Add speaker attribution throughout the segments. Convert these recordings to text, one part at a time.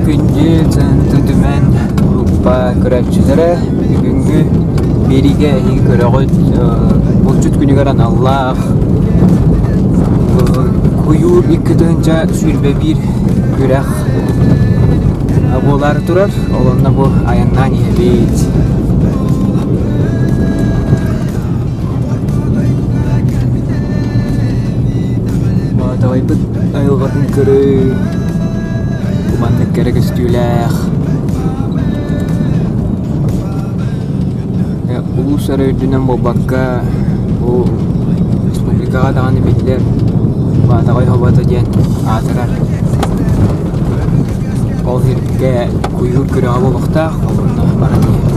Speaker 1: Күндү Центр Түмэн группа көрөөччүлэрэ бүгүҥҥү биэриигэ эһиги көрөҕүт булчут күнүгэр аналлаах куйуур 2021 күрэх буолаары турар. Ол онно бу айаннаан иһэбит. Баатаҕайбыт айылҕатын көрүү маннык кэрэ көстүүлээх улуус эрэ үрдүнэн буолбакка бу республикаҕа даҕаны биллэр Баатаҕай хобото диэн аатырар ол сиргэ куйуур күрэҕэ буолуохтаах ол онно баран иһэр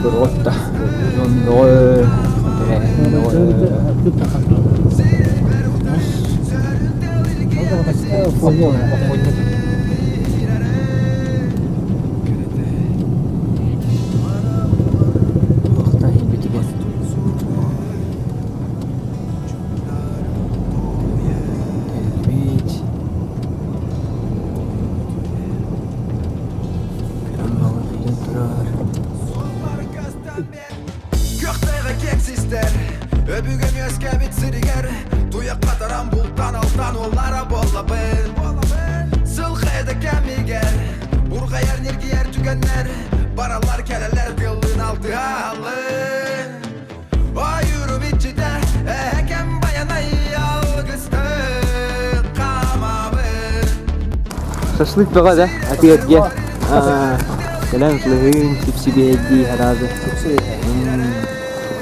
Speaker 1: Куротта. Кэлбит. Кыраммалыйан турар.
Speaker 2: Көхтөйгө кексистер, өбүгэм үөскээбит сиригэр Туйах хатаран бултан алтан уоллара буоллабын Сыл хайда кэмигэр, бурҕайар ньиргийэр түгэннэр Бараллар кэлэллэр тыллыын алтыһаллын Ойуурум иччитэ, эһэкэм байанай алгыстыы хаамабын
Speaker 1: Шашлык бөҕө да, атыырга. Кэлэн сылыһыын, сипсибиэйдии хараазы.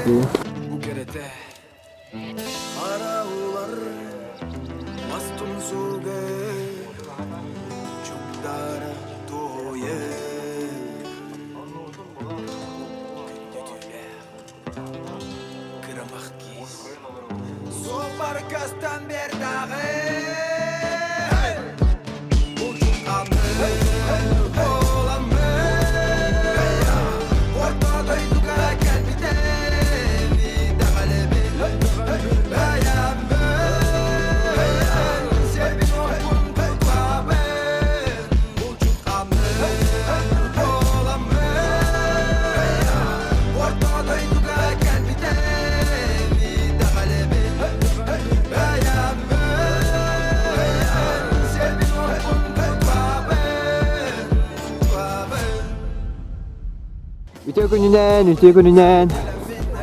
Speaker 2: Бу кэрэтэ Араулар мас тумсуга чугдара туойар Күндүтүүлээх Кырамах киис Суоппар көстөн биэрдэҕин Орто дойдуга кэлбитим итэҕэлибин Бэйэммин сирбин уоппун тутабын Булчут буоламмын Орто дойдуга кэлбитим итэҕэлибин Бэйэммин сирбин уоппун тутабын Тутабын
Speaker 1: Үтүө күнүнэн, үтүө күнүнэн.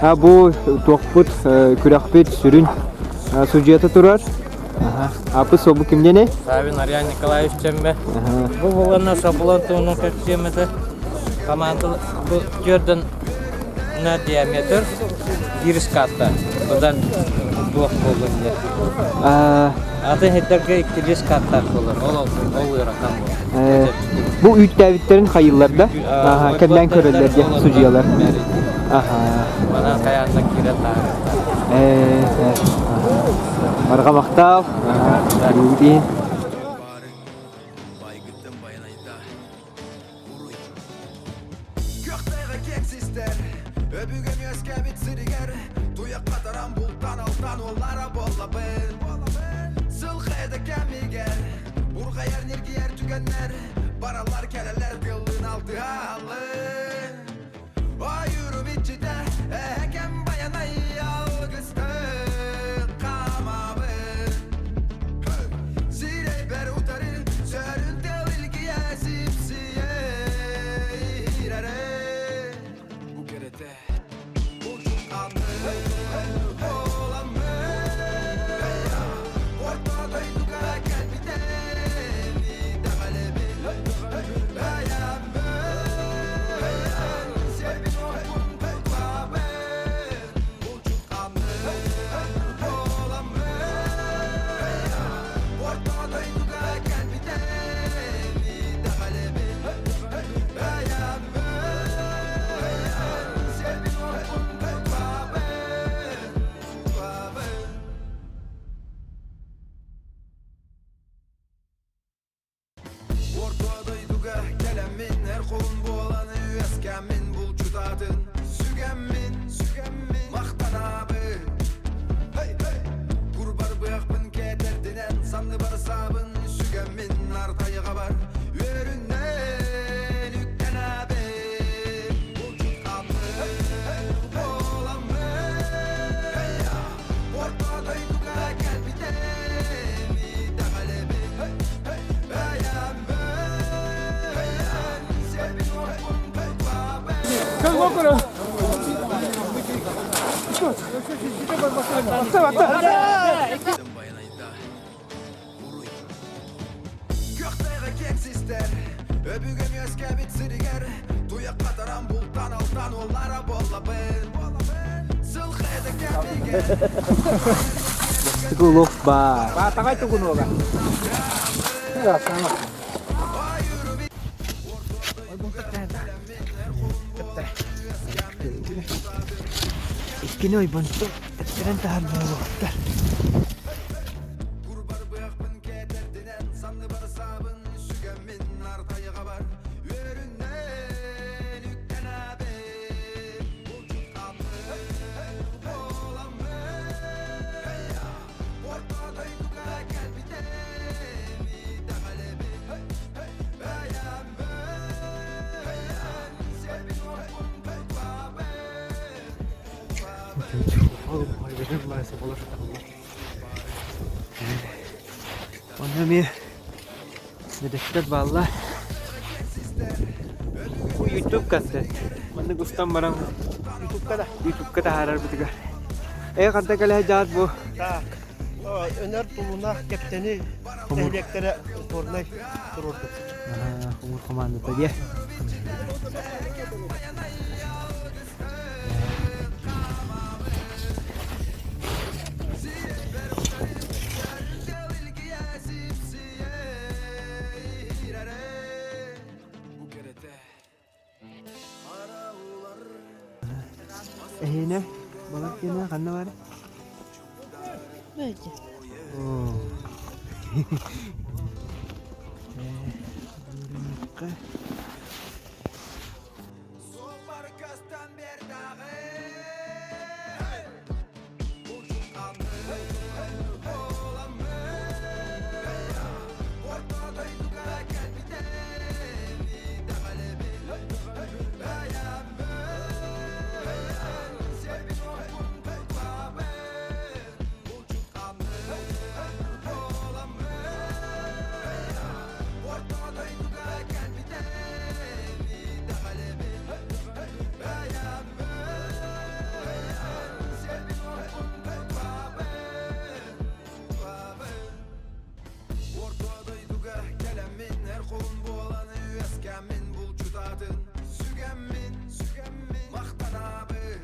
Speaker 1: А бу туохпут, күрэхпит сүрүн судьуйата турар. Апы собу кимдени?
Speaker 3: Савин Ариан Николаевич Чемме. Бу буланна шаблон туһунан кэпсиэм этэ. Команда бу түөрдөн на диаметр биир скатта. Быдан туох буоллун диye. Атын хиттерге иккилии скаттаах буолар. Ол ол ыарахан буолар.
Speaker 1: Бу үүттээбиттэрин хайыыллар да? Кэмнээн көрөллөр диye судьуйалар.
Speaker 3: Манан хайаанна киирэн таарыктар.
Speaker 1: Барҕа махтал. Көрүүгүт
Speaker 2: Байгыттан байанайда уруй Көхтөйгө кексистер Өбүгэм үөскээбит сиригэр Туйах хатаран бултан алтан уоллара буоллабын Сыл хайда кэмигэр Бурҕайар ньиргийэр түгэннэр Бараллар кэлэллэр тыллыын алтыһаллын Ойуурум иччитэ эһэкэм байанай алгыстыы хаамабын Сирэйбэр утары сөрүн тыл илгийэ сипсийэ иһиирэрэ Бу кэрэтэ булчут буоламмын Орто дойдуга кэлбитим итэҕэлибин бэйэммин. артайҕабар Үөрүнэн үктэнэбин Булчут аты буоламмын Орто дойдуга кэлбитим Итэҕэлэбин Бэйэммин Сиэбин уоппун тутабын Күөхтээҕи киэксистэр Өбүгэм үөскээбит сиригэр Туйах хатаран бултан алтан уоллара буоллабын Сыл хайата кэмигэр
Speaker 1: Улух баар.
Speaker 3: Баатаҕай тугунуога.
Speaker 1: Иккини ойбонтон тэптэрэн таһар буолуохтар.
Speaker 2: Курбарбыахпын кэтэрдинэн санныбар саабын сүгэммин артайҕабар үөрүнэн үктэнэбин булчут аты буоламмын орто дойдуга кэлбитим итэҕэлэбин бэйэммин сиэбин уоппун тутабын
Speaker 1: Онно эмиэ бэдэктэр бааллар. Бу YouTube контент. Маннык устан баран
Speaker 4: Ютубка да.
Speaker 1: Ютубка таһаарарбытыгар. Ээ ханта кэлэ дьаат бу?
Speaker 4: Так. Өнөр Тулуна Кэптэни нэһилиэктэрэ сборнай туруордут.
Speaker 1: Хомуур командата диэ. Эһиэнэ балар киэнэ ханна баар? Оо.
Speaker 2: Суоппаркастан бердаҕы Орто дойдуга кэлбитим итэҕэлэбин Бэйэммин сиэбин уоппун тутабын Булчут буоламмын Орто дойдуга кэлбитим итэҕэлэбин Бэйэммин сиэбин уоппун тутабын Тутабын Орто дойдуга кэлэммин эр холун буолан үөскээммин булчут атын сүгэммин сүгэммин махтанабын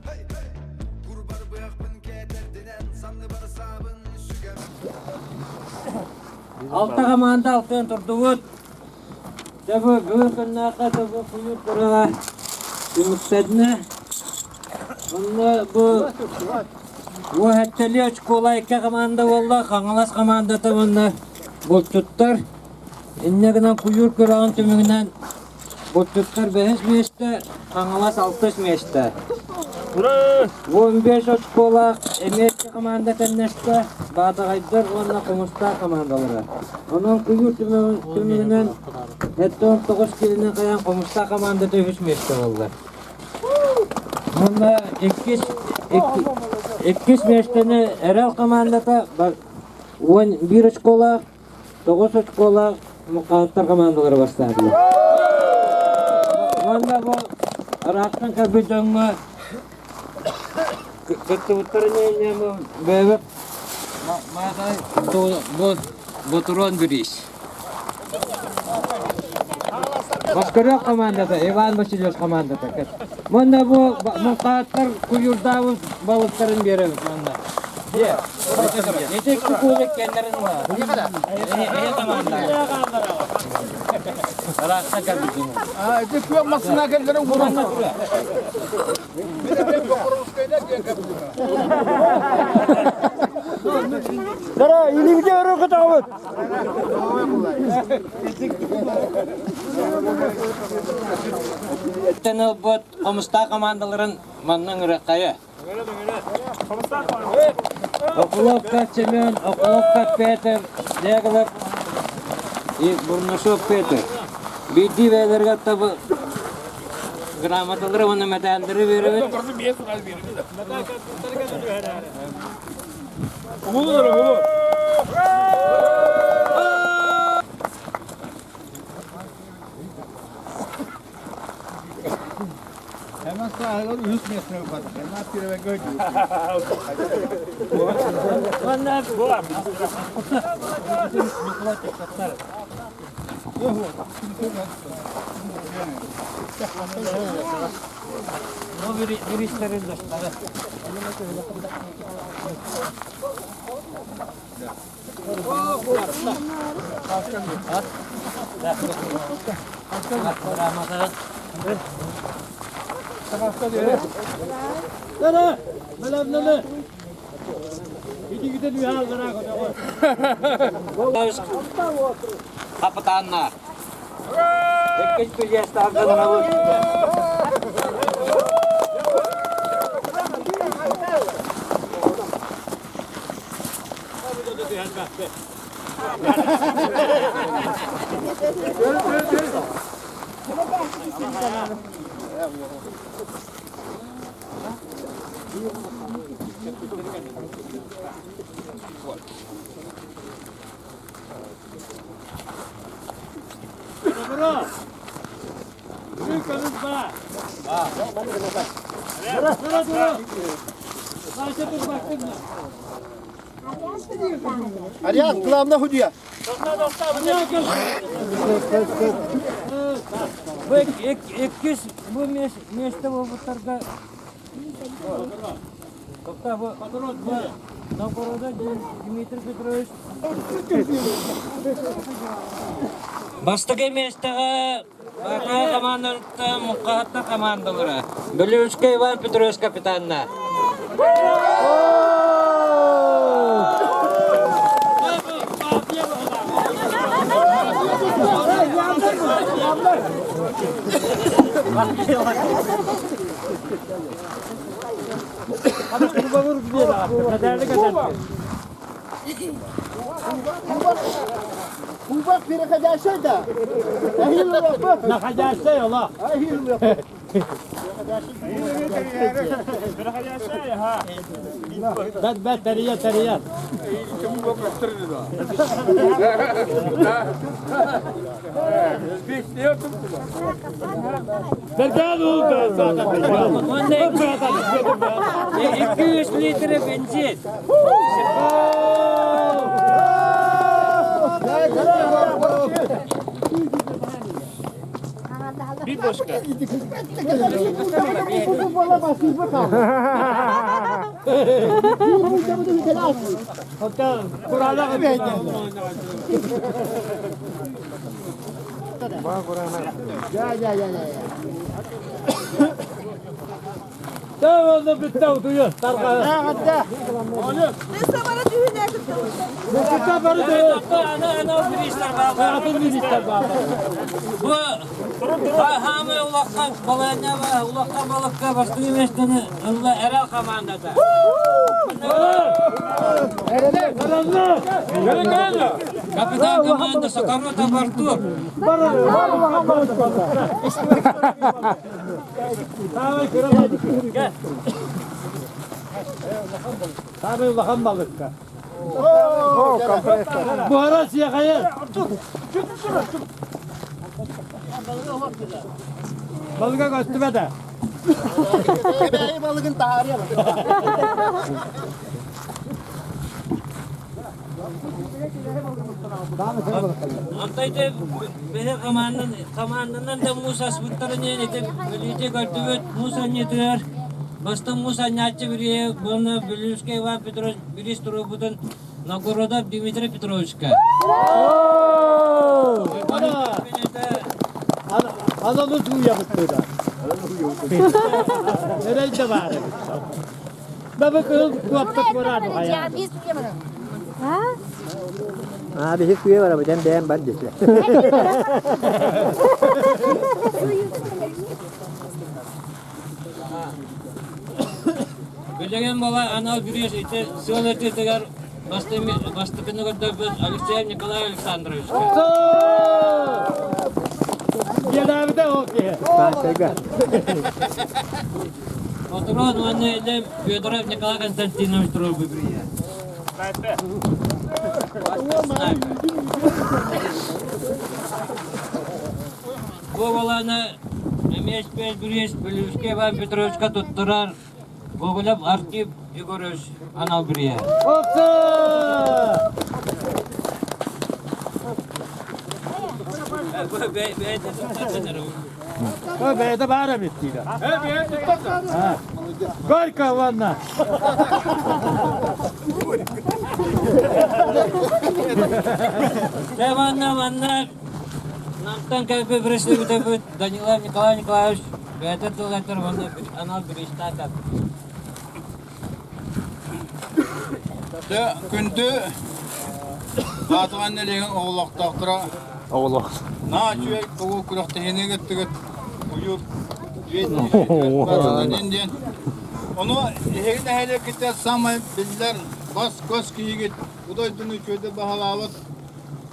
Speaker 2: Hey, hey! Курбарбыахпын кэтэрдинэн санныбар саабын сүгэм
Speaker 3: Алта хамаанда алтыан турдубут. Дьэ бу бүгүн күннээххэ да бу куйуур кураҕа түмүктэннэ. Онно бу Уоһэттэлии очкуола икки команда буолла, Хаҥалас командата уонна булчуттар. Инньэ гынан куйуур күрэҕин түмүгүнэн булчуттар бэһис миэстэ, Хаҥалас алтыс миэстэ. 15 очколаах эмиэ икки команда тэннэстэ, Баатаҕайдар уонна Хомустаах командалара. Онон куйуур түмүгүнэн 79 киилинэн хайаан Хомустаах командата үһүс миэстэ буолла. Уонна иккис, иккис миэстэни Эрэл командата 11 очколаах, 9 очколаах Мукааттар командалара бастаатылар. Уонна бу ыраахтан кэлбит дьоҥҥо кыттыбыттарын бэйэбит Маатай ботуруон бириис. Баскырыах командата, Иван Васильевич командата. Манна бу муҥхааттар куйуурдаабыт балыктарын биэрэбит манна. Ити кукуулик кэннэрин Эһэ команда. Ыраахтан кэлбит.
Speaker 5: Ити күөх массына кэллэрин уран.
Speaker 1: Дара, илиибитэ өрө көтөҕөбүт.
Speaker 3: Тэн ылбыт хомустаах командаларын манна ыҥырыаххайа. Окуловка Семен, Окуловка Петр, Деглов. И Бурнашов Петр. Биирдии бэйэлэргэ табы грамоталары уонна мэтээллэри биэрэбит.
Speaker 5: Hemen sahilden үһүс миэстэни ылбатым. Hemen пиревеге
Speaker 3: Ну, биристерин достары. Капытааннаах. Иккис приезд
Speaker 4: Ариан, главное худия.
Speaker 3: Бу иккис бу миэстэ буолбуттарга Тобто бу Новгорода Дмитрий Петрович Бастакы миэстэҕэ Баатаҕа хамаандаларыттан Муҥхаһыттар хамаандалара Белюшка Иван Петрович капитанна.
Speaker 4: Кубок переходящий, да?
Speaker 3: Находящий, Аллах. Бэт бэт тэрийэ тэрийэ. 200 litre benzin. Бу хаамай улахан балаанньаба улахан балыкка бастыҥ миэстэни ылла Эрэл хамаандата. Капитан команда Сокоротов Артур.
Speaker 6: Самый улахан балыкка. Буһара сиэхэйэр. Балыга көстүбэтэ.
Speaker 4: Кэбээйи балыгын таһаарыа.
Speaker 3: Онтон биһи хамаанданан да муус аспыттарын иһин ити Бүлүүтэ көрдүбүт муус анньыытыгар бастыҥ муус анньааччы бирииһи уонна Бүлүүскэ Иван Петрович бириис туруорбутун Новгородов Дмитрий Петровичка.
Speaker 6: Ананы сууйабыт да. Эрэй да баар эбит. Бабы кыыл куоппат бураан хайа.
Speaker 1: Аа, биһи күйе барабыт, эн бэйэн бар десе.
Speaker 3: Билигин буола анал бириис ити сыал ытыытыгар бастакыны көрдөрбүт Алексеев Николай Александровичка.
Speaker 6: Дьиэлээбитэ ол киһи.
Speaker 3: Отрон уонна Илем Федоров Николай Константинович туруорбу бирийэ. Бу баланы эмиэ спецбириэс Бүлүүскэ Иван Петровичка туттарар Гоголев Архип Егорович анал бириэ.
Speaker 6: Бэйэтэ баар эбит диир. Горько ладно.
Speaker 3: Дьэ манна манна Намтан кэлбит представителбит Данилов Николай Николаевич бэйэтэ тыл этэр уонна анал бириистаах
Speaker 5: Дьэ, күндү Баатаҕай нэһилиэгин оҕолоохтоохторо
Speaker 1: Оҕолох.
Speaker 5: Наһаа үчүгэй тугу күрэхтэһиини ыыттыгыт Уйур диэн. Ону эһиги нэһилиэккитигэр саамай биллэр бас-көс киһигит, бу дойдуну үчүгэйдик баһылаабыт,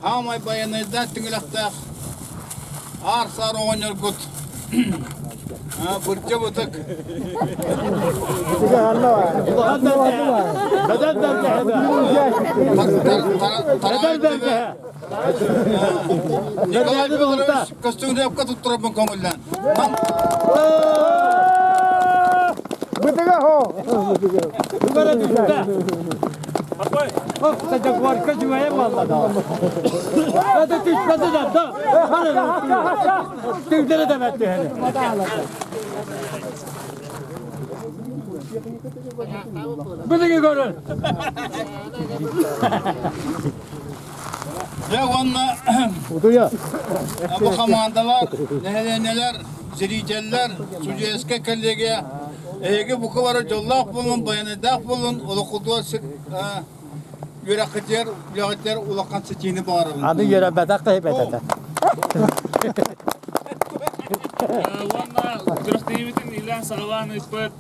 Speaker 5: саамай байанайдаах тиҥилэхтээх аар-саар оҕонньоргут Бырдьа бытык. Николай Федорович Костюневка туттарабын көҥүллээн.
Speaker 6: Бытыга хо. Горько жуем Это түспэти да, да. Түгдere de betti hele. Бытыгы көрөр.
Speaker 5: Дьэ уонна бу хамаандалар, нэһилиэнньэлэр, зрителлэр, судейскай коллегия эһиги бука бары дьоллоох буолун, байанайдаах буолун, олоххутугар үөрэххитигэр, үлэҕитигэр улахан ситиини баҕарабын.
Speaker 6: Аны үөрэммэтэх киһи бэтэтэ.
Speaker 7: Уонна күрэхтэһиибитин иилээн-саҕалаан ыыппыт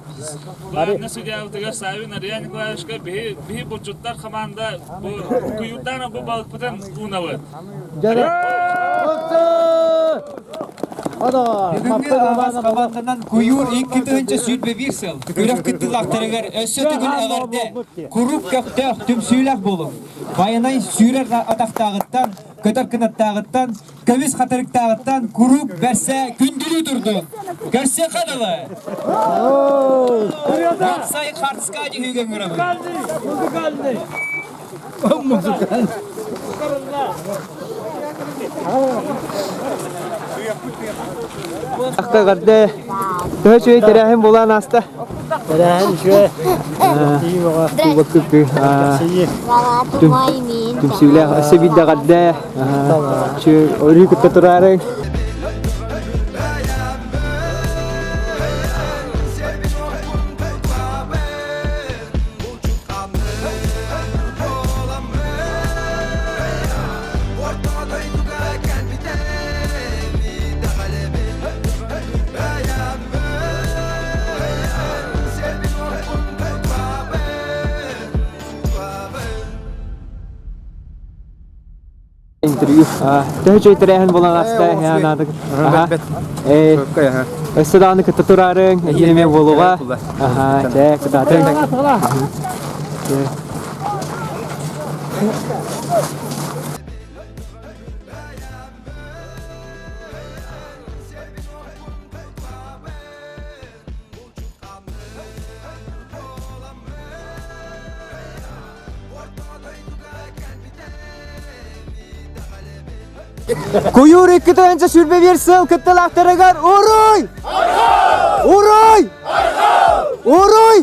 Speaker 7: Главный судьябытыгар Савин Ариан Николаевичка биһи, биһи булчуттар хамаанда бу куйуурдаан бу балыкпытын уунабыт.
Speaker 1: Бүгүҥҥү аҕас хамаанданан куйуур 2021 сыл күрэх кыттыылаахтарыгар өссө төгүл эҕэрдэ куруук көхтөөх түмсүүлээх буолуҥ. Байанай сүүрэр атахтааҕыттан, көтөр кынаттааҕыттан Көмүс хатырыктааҕыттан куруук бэрсэ күндүлүү турдун. Көрсүөххэ дылы. Уопсай хартыска түһүүгэ ыҥырабын.
Speaker 6: Музыкальный. Музыкальный.
Speaker 1: Ахта эҕэрдэ. Төһө үчүгэй тэрээһин буолан ааста?
Speaker 6: Тэрээһин үчүгэй.
Speaker 1: Кубок күппү. Түмсүүлээх өссө биирдэ эҕэрдэ. Өрүү кытта тураарыҥ. Интервью. Төһө үчүгэй тэрээһин буолан ааста анаадык. Өссө даҕаны кытта тураарыҥ, эһиил эмиэ буолуоҕа. Аха, чэ, кытаатыҥ. Куйуур 2 21 сыл кыттылаахтарыгар уруй! Уруй! Уруй!